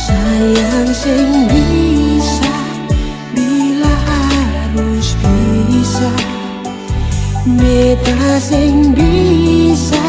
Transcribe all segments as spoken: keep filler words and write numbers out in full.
Sayang seng bisa, bila harus pisah. Beta seng bisa,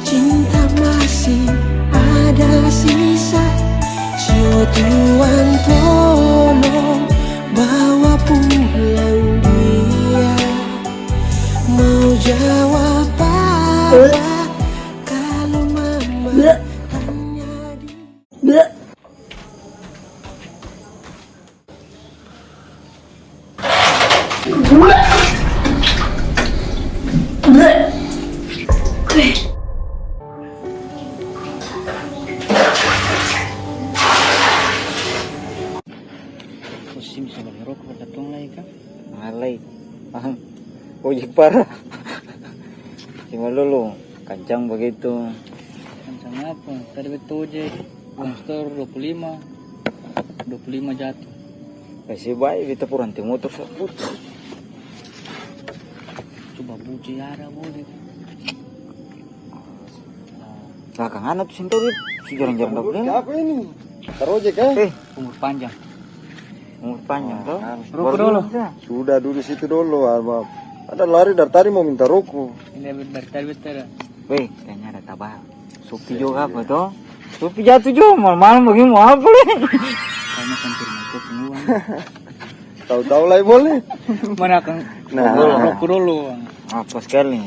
cinta masih ada sisa. Sio Tuhan tolong bawa pulang dia. Mau jawab apa kalau mama tanya di- Pusing, bisa bali roko par katong lai ka? Mahal lai. Mahal. Ojek parah. Cuma dolo, kancang bagitu. Kancang apa? Tadi beta ojek, uang setor dua puluh lima, dua puluh lima jatuh. Nasib bae beta pung rantai motor sa putus. Coba buji ada boleh. Nah. Lah, kang Ana tu seng tau, dia su jarang-jarang dapa deng. Apa ini? Tarojek, eh? Eh. Umur panjang. Umur panjang, to? Roko dolo. Sudah, dudu situ dolo, Abang. Ada lari dari tadi mau minta roko. Ini dari tadi beta ada. Weh, kayaknya ada tabal. Sopi juga apa, to? Sopi jatuh juga, malam-malam begini mau apa, le? Kayaknya konfirmasi itu semua. Tahu-tahu lai boleh. Mana, kang? Nah. Roko dolo, Bang. Apa sekali?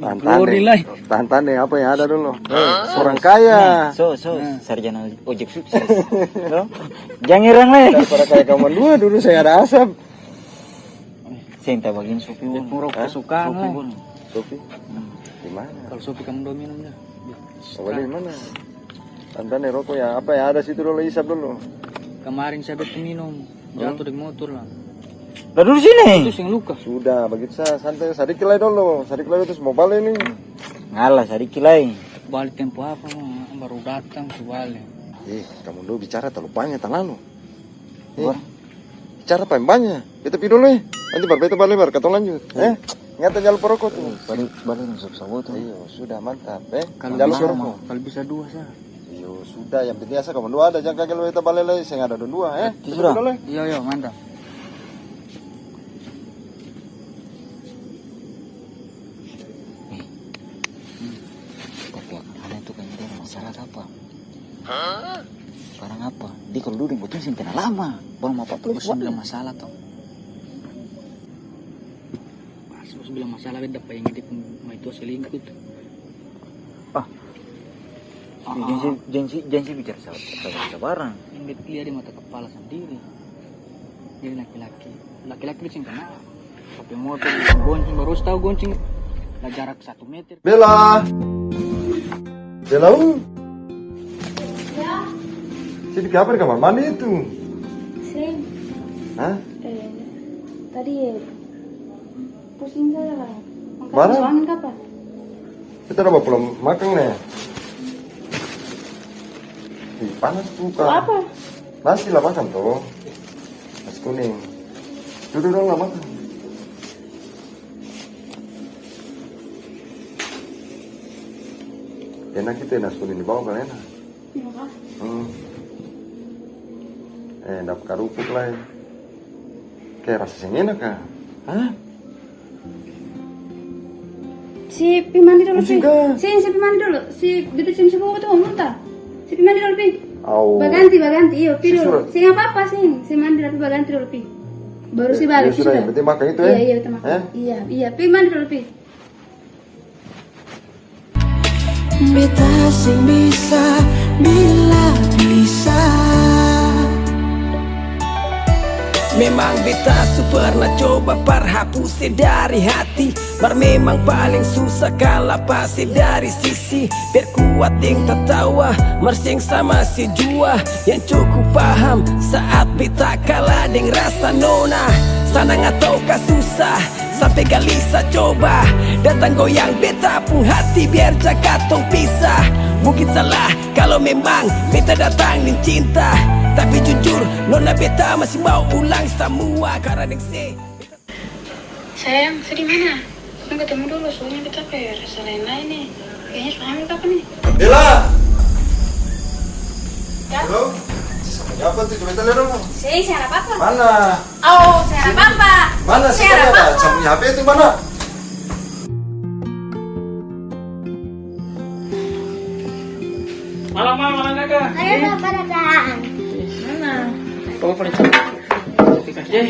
Tahan-tahan deh. Tahan-tahan deh, apa yang ada dulu. Eh, orang kaya. Nih, so, so, sarjana ojek sukses. No? Jang heran, le. Daripada kaya kamu dua dulu, saya ada asap. Saya minta bagian sopi, Bang. Sopi, Bang. Sopi? Hmm. Di mana? Kalau sopi kamu dua minum, ya. Oh, boleh, di mana? Tanta nih roko ya, apa yang ada situ dolo, isap dolo. Kemarin saya beta minum, jatuh dari motor lah. Lah, dudu sini. Itu seng luka. Sudah, bagitu sa-, santai, sadiki lai dolo, sadiki lai terus mau bale nih. Ngalah, sadiki lai. Bale tempo apa, baru datang su bale. Eh, kamu dua bicara terlalu banyak, talalu. Eh. Wah. Bicara paleng banya. Beta pi dolo, eh. Nanti baru beta bale, baru katong lanjut, eh. Ingatan jang lupa roko tu. Eh, bale, bale deng sop-sop tu. Iyo, sudah, mantap, eh. Jang lupa roko. Kalu bisa dua sa. Iyo, sudah, yang penting asa kamu dua ada, jang kagel beta bale lai, seng ada dong dua, eh. Itu sudah. Beta pi dolo, eh. Iyo, iyo, mantap. Eh, tapi akang Ana itu kayaknya dia ada masalah ka apa? Barang apa? Dia kalo dudu deng katong seng kenal lama. Barang apa-apa lagi. Bos bilang masalah to. Pas bos bilang masalah, beta dapa ingat dia pung maitua selingkuh tu. Ah. Ah. Jang se, jang se, jang se bicara sa-, sa-, sabarang. Yang beta lia di mata kapala sandiri. Jadi laki-laki, laki-laki dia seng kenal. Tapi motor gonceng, baru tau gonceng. Lah jarak satu meter. Bella! Bella, uh. Ya. Sini, biking apa di kamar mandi itu? Seng. Hah? Eh, tadi, eh, pusing saja lah. Makanya barang? Suami kapa? Kita ada bawa pulang makang nih. Ih, panas buka. Apa? Nasi lah makang tuh. Nasi kuning. Dudu dong lah makang. Enak itu, nasi kuning di bawah kan enak. Iya, Pak. Hmm. Eh, dapa karupuk lai. Kaya rasa seng enak ka? Hah? Si pi mandi dolo, si. Seng, si pi mandi dolo. Si dudu seng, si bunga tu mo muntah. Si pi mandi dolo, pi. Au. Baganti, baganti, iyo, pi dolo. Seng apa-apa, seng. Si mandi, tapi baganti dolo, pi. Baru si bale, sudah. Yang penting makang itu, eh? Iya, iya, betul, makang. Eh? Iya, iya, pi mandi dolo, pi. Beta seng bisa, bila bisa. Memang beta su pernah coba par hapus se dari hati, mar memang paling susah kala pas se dari sisi. Perkuat deng tatawa, mar seng sama se jua yang cukup paham saat beta kala deng rasa nona. Sanang atau ka susah, sampe galisa coba. Datang goyang beta pung hati biar ja katong pisah. Mungkin salah kalo memang beta datang deng cinta, tapi jujur nona, beta masih mau ulang samua karna deng se. Sayang, se di mana? Dong ketemu dulu, soalnya beta kaya rasa lain-lain ni. Kayaknya su hamil kapa ni? Bella! Seng, seng ada apa-apa. Mana? Oh, seng ada apa-apa. Mana sih? Seng ada apa-apa. Seng ada apa-apa. Seng punya H P itu mana? Malam, malam, malam, Kaka. Ayo, Papa datang. Mana? Papa paling capek.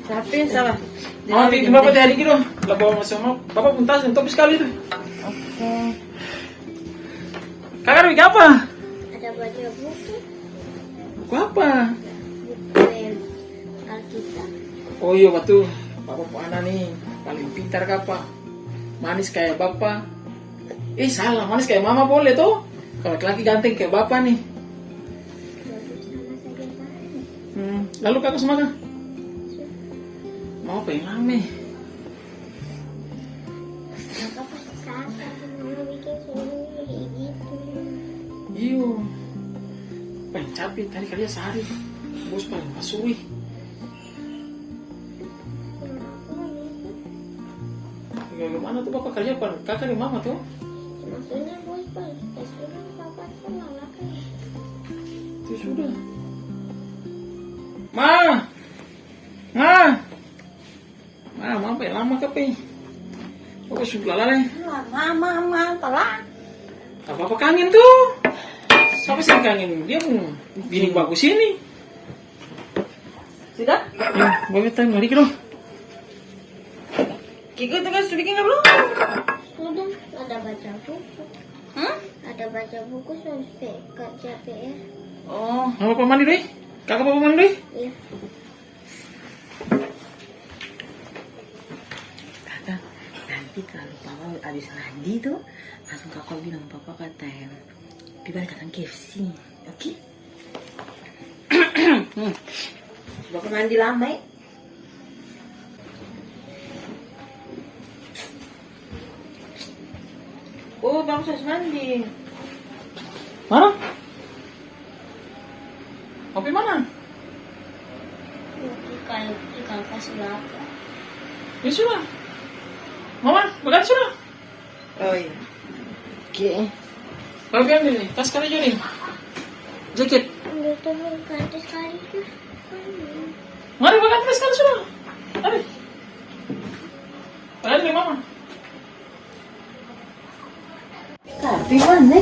Capek, salah. Mama biking Papa teh hari itu. Lah, bawa masuk, Papa pung tas yang top sekali tuh. Oke. Kaka ada biking apa? Ada baca buku. Buku apa? Buku yang Alkitab. Oh iyo, batul. Bapa pung ana nih paling pintar kapa? Manis kaya bapa. Eh, salah, manis kaya mama boleh to? Kalo laki-laki ganteng kaya bapa nih. Bagus sama saja, Pak. Hmm, lalu kaka su makang? Mama pengen lame. Kaka pasti sasa, mama biking sendiri gitu. Iyo. Paling capek tadi karja sehari. Bos paling pasui. Bagaimana tuh bapa karja par kaka deng mama tuh? Maksudnya bos pas, pas sudah papa tuh lalakan. Itu sudah. Ma! Ma! Ma, ma, apa lama ka pe? Apa su lalala e? Ma, ma, ma, ma, telat. Apa-apa kangen tuh? Sapa seng kangen? Dia pung bini bagus ini. Sudah? Babe, tanya lagi dong. Kiko tugas su biking ka belum? Sudah, ada baca buku. Hmm? Ada baca buku sampai kerja P R. Oh. Mama papa mandi doi? Kaka papa mandi doi? Iya. Kaka, nanti kalau papa abis mandi tuh, langsung kaka bilang papa kata, "Pi bale katong K F C, oke?" Hmm. Bapa mandi lama, e. Oh, bagus abis mandi. Mana? Mau pi mana? Mau pi kali ikan kasi lapa. Ya sudah. Mama, makan sudah. Oh iya. Oke. Babi ambil nih, tas kali juga nih. Jaket. Ambil tuh ganti sekali tuh. Mari makan tas kali sudah. Mari. Mari deh, Mama. Tapi mana?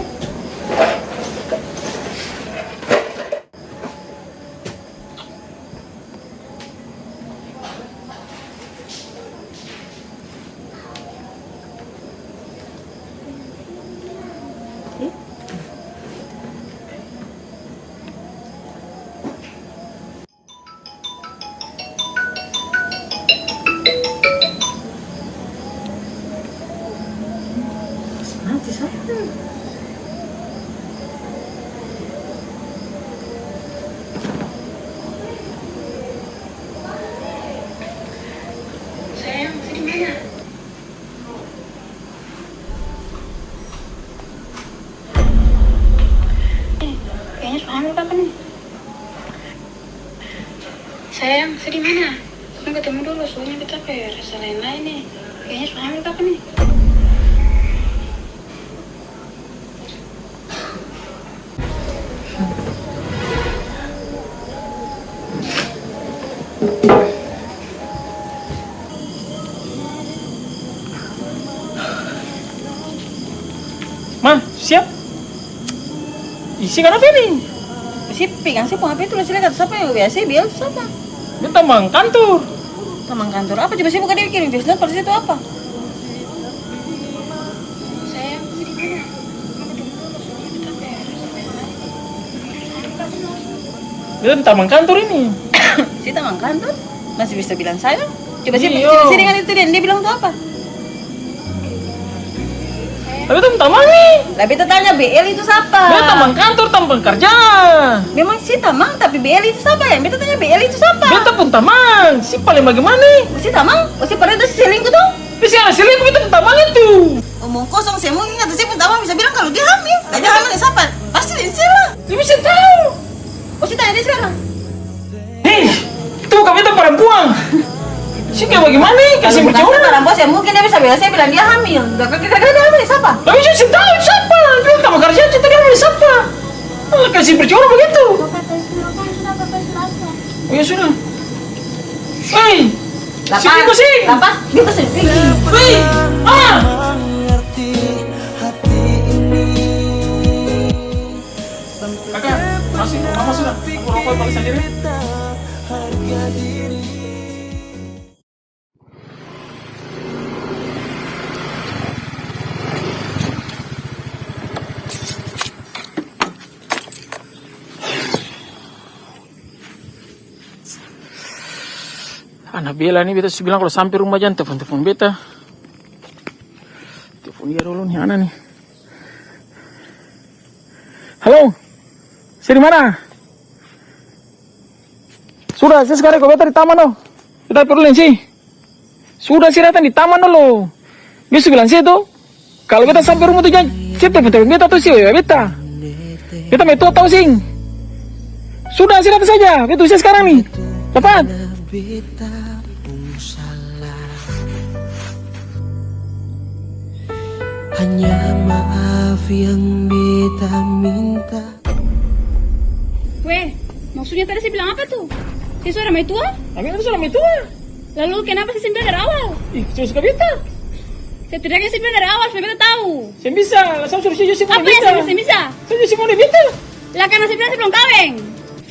Mati sa. Sayang, su di mana? Eh, kayaknya su hamil kapa nih? Sayang, su di mana? Dong ketemu dulu, soalnya beta pe rasa laen-laen nih. Kayaknya su hamil kapa nih? Ma, siap? Ih, se kanapa ini? Se pegang se pung H P tuh, la se lia kata sapa yang W A se, Biel tu sapa? Dia tamang kantor. Tamang kantor apa? Coba se buka dia kirim voice note, pada situ apa? Dia tamang kantor ini. Se tamang kantor? Masih bisa bilang sayang? Coba se, se dengar itu dia, dia bilang tuh apa? Tapi tong tamang ni. Lah beta tanya B L itu sapa? Beta tamang kantor, tamang karja. Memang se tamang, tapi B L itu sapa? Yang beta tanya B L itu sapa? Beta pung tamang, se paling bagimana? Se tamang? Oh, se paling itu selingkuh to? Beta seng ada selingkuh, beta pung tamang itu. Omong kosong, se mungkin kata se pung tamang bisa bilang kalu dia hamil. Lah dia hamil deng sapa? Pasti deng se lah. Dia bisa tau. Oh, se tanya dia skarang? Hei, itu bukan beta parampuang. Se kaya bagimana e? Kasi percuma. Parampuang, se mungkin dia bisa bilang, se bilang dia hamil. Kira-kira dia hamil deng sapa? Tapi se seng tau itu sapa. Dia tamang karja, se tau dia hamil deng sapa. Kasi percuma bagitu. Ya sudah. Hei! Lapas, lapas, dia pasti. Hei! Ah! Kakak, masih mama sudah. Aku rokok balik sendiri. Ana Bela ni, beta su bilang kalo sampe rumah jang telfon-telfon beta. Telfon dia dolo ni, ana ni. Halo? Se di mana? Sudah, se skarang iko beta di taman, no. Beta perlu deng se. Sudah, se datang di taman dolo. Beta su bilang se to. Kalo beta sampe rumah tu jang, se telfon-telfon beta to, se W A beta. Beta maitua tau seng. Sudah, se datang saja. Beta usia skarang ni. Capat. Hanya maaf yang beta minta. Weh, maksudnya tadi se bilang apa tu? Se su ada maitua? Ami ada su ada maitua. Lalu kenapa se seng bilang dari awal? Ih, seng suka beta. Setidaknya se bilang dari awal supaya beta tau. Seng bisa, la sa suruh se jua se mau deng beta. Apa yang seng bisa? Sa jua se mau deng beta. Lah karena se bilang se belum kaweng.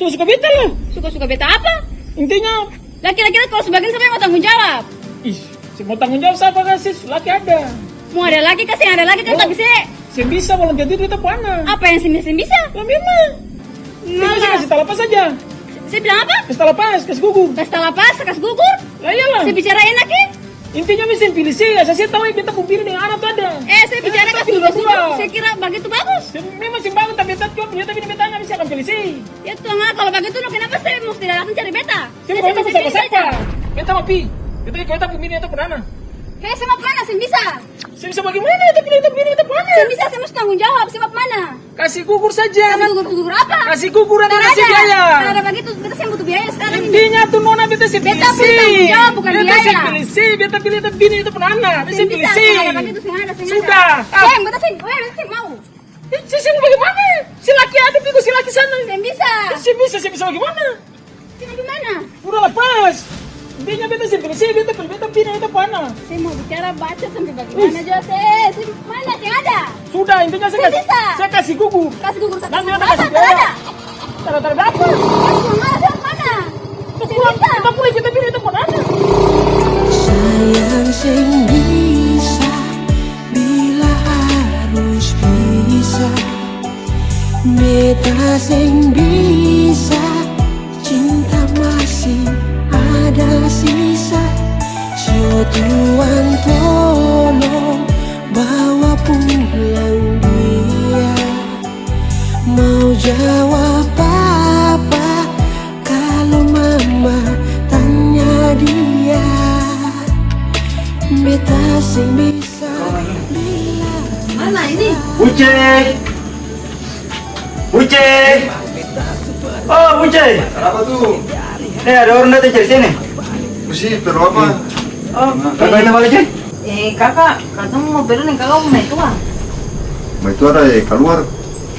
Seng suka beta la. Suka-suka beta apa? Intinya. Lah kira-kira kalo su bagitu siapa yang mau tanggung jawab? Ih, seng mau tanggung jawab sapa ka, se laki ada. Mau ada laki ka, seng ada laki ka, tapi se. Seng bisa balom jadi beta pung ana. Apa yang seng bisa, seng bisa? Lah memang. Nah, se kasi talapas saja. Se, se bilang apa? Kasi talapas, kasi gugur. Kasi talapas, kasi gugur? Lah iyalah. Se bicara enak e. Intinya beta seng pilih se, asal se tau e beta pung bini deng ana tu ada. Eh, se bicara kasi gugur, se kira bagitu bagus? Memang seng bagus, tapi beta jua pilih beta bini, beta ana, beta seng akan pilih se. Ya Tuhan, kalo bagitu no kenapa se musti datang cari beta? Se bukan beta pung sapa-sapa. Beta mau pi. Beta iko beta pung bini, beta pung ana. He, se mau mana? Seng bisa. Seng bisa bagimana? Beta pilih beta pung bini, beta pung ana. Seng bisa, se musti tanggung jawab. Se mau mana? Kasi gugur saja. Kasi gugur, gugur apa? Kasi gugur, ada kasi biaya. Tarada bagitu, beta seng butuh biaya skarang ini. Intinya tu nona, beta seng pilih se. Beta pung tanggung jawab, bukan biaya. Beta seng pilih se, beta pilih beta pung bini, beta pung ana. Beta seng pilih se. Seng bisa, tarada bagitu, seng ada, seng ada. Sudah. Ah. Seng, beta seng, beta seng mau. Eh, se seng bagimana? Se laki ada pi ko se laki sana. Seng bisa. Eh, seng bisa, seng bisa bagimana? Seng bagimana? Udah lapas. Intinya beta seng pilih se, beta pilih beta pung bini, beta pung ana. Se mau bicara bacot sampe bagimana jua se. Seng mana, seng ada. Sudah, intinya se kasi, se kasi gugur. Kasi gugur, kasi gugur. Nanti beta kasi biaya. Tarada, tarada apa? Kasi gugur mana, se mana? Seng bisa. Beta pulai, beta pulai, beta pulai, beta pulai. Sayang seng bisa. Bila harus pisah, beta seng bisa, cinta masih ada sisa. Sio Tuhan tolong bawa pulang dia. Mau jawab apa kalo mama tanya dia? Beta seng bisa. Mana ini? Uce! Uce! Oh, Uce! Kenapa tuh? Nih, ada orang datang cari sini. Usi, perlu apa? Oh, kaka ini balik, Uce? Eh, kaka, katong mau perlu nih, kaka mau maitua. Maitua ada, eh, kaluar.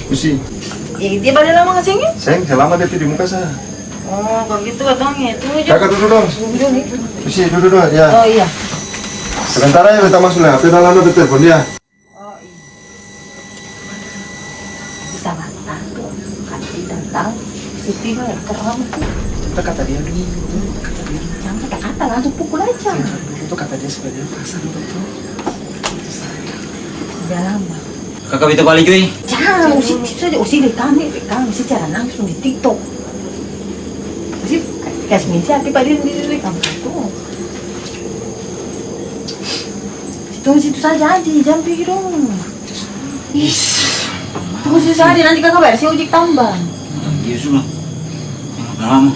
Usi. Eh, dia balik lama ka seng? Seng, selama dia pi di muka sa. Oh, kalo gitu katong ya, tunggu jo. Kaka dudu dong. Dudu dong, ya. Isi dudu dong, ya. Oh, iya. Sebentar aja, beta maso lai H P dalam, beta telpon dia. Oh, iya. Bisa bantu, kan kita tahu. Si Tino yang keram tuh. Kita kata dia dulu, kata dia. Jangan kata-kata, langsung pukul aja. Itu kata dia supaya dia pasang betul. Udah lama. Kaka beta bale jua e. Jang, usi itu saja, usi rekam e, rekam, usi cara langsung di TikTok. Usi kas mention, tapi pada diri rekam satu. Tunggu situ saja, Adi, jang pigi dong. Is. Tunggu situ saja, nanti kaka bayar, saya ojek tambang. Iya, sudah. Lama.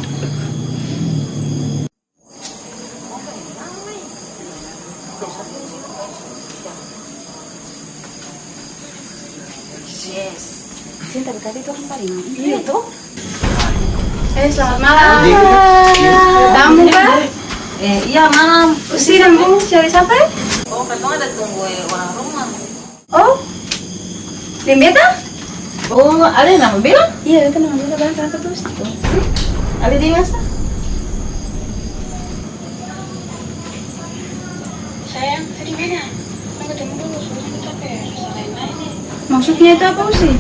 Yes. Sini tadi, tadi itu orang paling ini. Iya, tuh. Eh, selamat malam. Tamu kah? Eh, iya, malam. Usi dan Bung, cari siapa ya? Oh, katong ada tunggu, eh, orang rumah. Oh, deng beta? Oh, ada yang nama Bella? Iya, beta nama Bella, barang kenapa terus? Ada di masa? Maksudnya itu apa, Usi?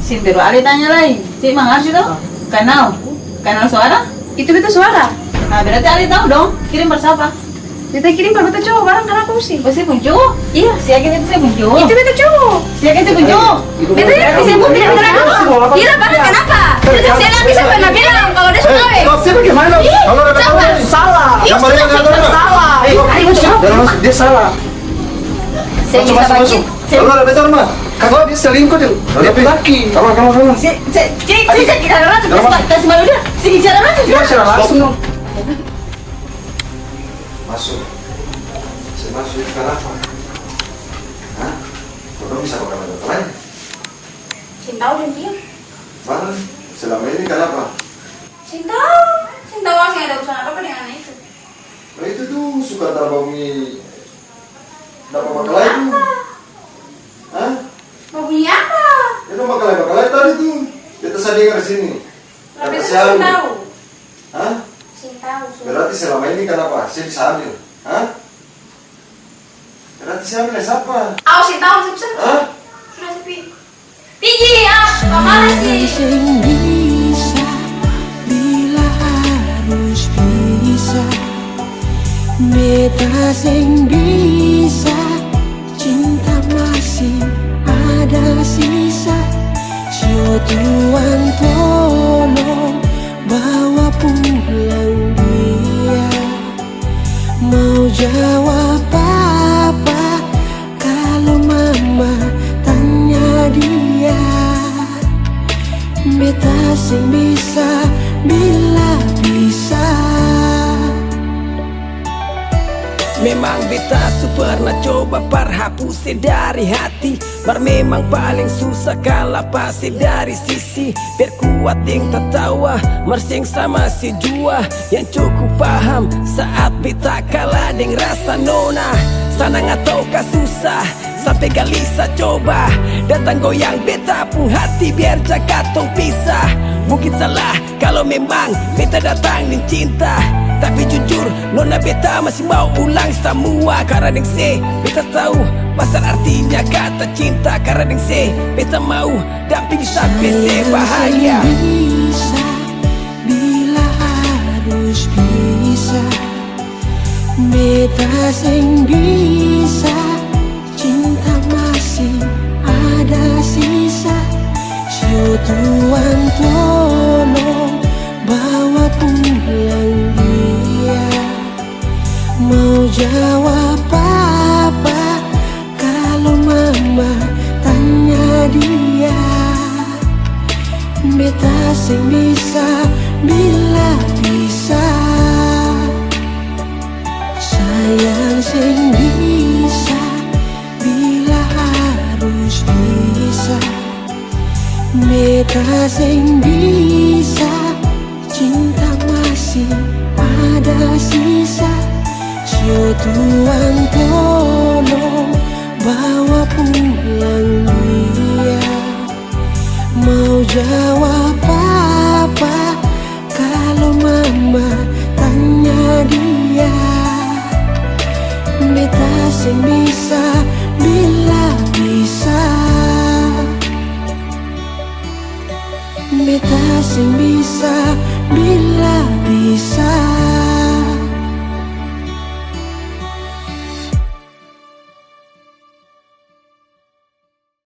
Seng perlu ale tanya lai. Cik mangarti to? Kanal? Kanal suara? Itu beta suara. Ah, berarti ale tau dong. Kirim par sapa? Beta kirim par beta cowo, barang kanapa, Usi? Oh, se pung cowo? Iya. Se yakin itu se pung cowo? Itu beta cowo. Se yakin se pung cowo? Beta yakin se pung cowo. Tidak, barang kanapa? Tidak, saya yakin saya pernah bilang kalau dia suka kawin. Ih, siapa? Salah. Ih, salah. Salah. Ih, ayo, siapa? Dia salah. Saya bisa bagi. Lalu ada beta rumah. Kagak dia selingkuh deh. Dia laki. Kamu, kamu, kamu. Si, si, si, si, si, kita orang tuh kasih malu dia. Si bicara orang tuh. Kita bicara langsung dong. Masuk. Saya masuk itu kenapa? Hah? Kau bisa pakai baju apa lain? Seng tau deng dia. Mana? Selama ini kenapa? Seng tau. Seng tau, seng ada urusan apa-apa dengan anak itu. Nah, itu tuh suka antara babunyi dapa bakalae tuh. Apa? Hah? Babunyi apa? Itu bakalae-bakalae tadi tuh. Beta sa dengar di sini. Lah, kata beta si Alwi. Seng tau. Hah? Seng tau, seng. Berarti selama ini kenapa? Saya bisa ambil. Hah? Berarti saya ambil sapa? Au, seng tau, seng bisa. Hah? Sudah sepi. Pigi, ah, pamalas ni. Seng bisa, bila harus bisa. Beta seng bisa, cinta masih ada sisa. Sio Tuhan tolong, bawa pulang dia. Mau jawab apa? Kalo mama tanya dia, beta seng bisa, bila bisa. Memang beta su pernah coba par hapus se dari hati, mar memang paleng susah kala pas se dari sisi. Perkuat deng tatawa, mar seng sama se jua yang cukup paham saat beta kala deng rasa nona. Sanang atau ka susah, sampe galisa coba datang goyang beta pung hati biar ja katong pisah. Mungkin salah kalo memang beta datang deng cinta, tapi jujur nona beta masih mau ulang samua. Karna deng se beta tau pasal artinya kata cinta, karna deng se beta mau damping sampe se bahagia. Seng bisa, bila harus bisa. Beta seng bisa, cinta masih ada sisa. Sio Tuhan tolong, bawa pulang dia. Mau jawab apa? Kalo mama tanya dia, beta seng bisa, bila bisa. Sayang seng bisa, bila harus bisa. Beta seng bisa, cinta masih ada sisa. Sio Tuhan tolong, bawa pulang dia. Mau jawab apa kalo mama tanya dia? Beta seng bisa, bila bisa. Beta seng bisa,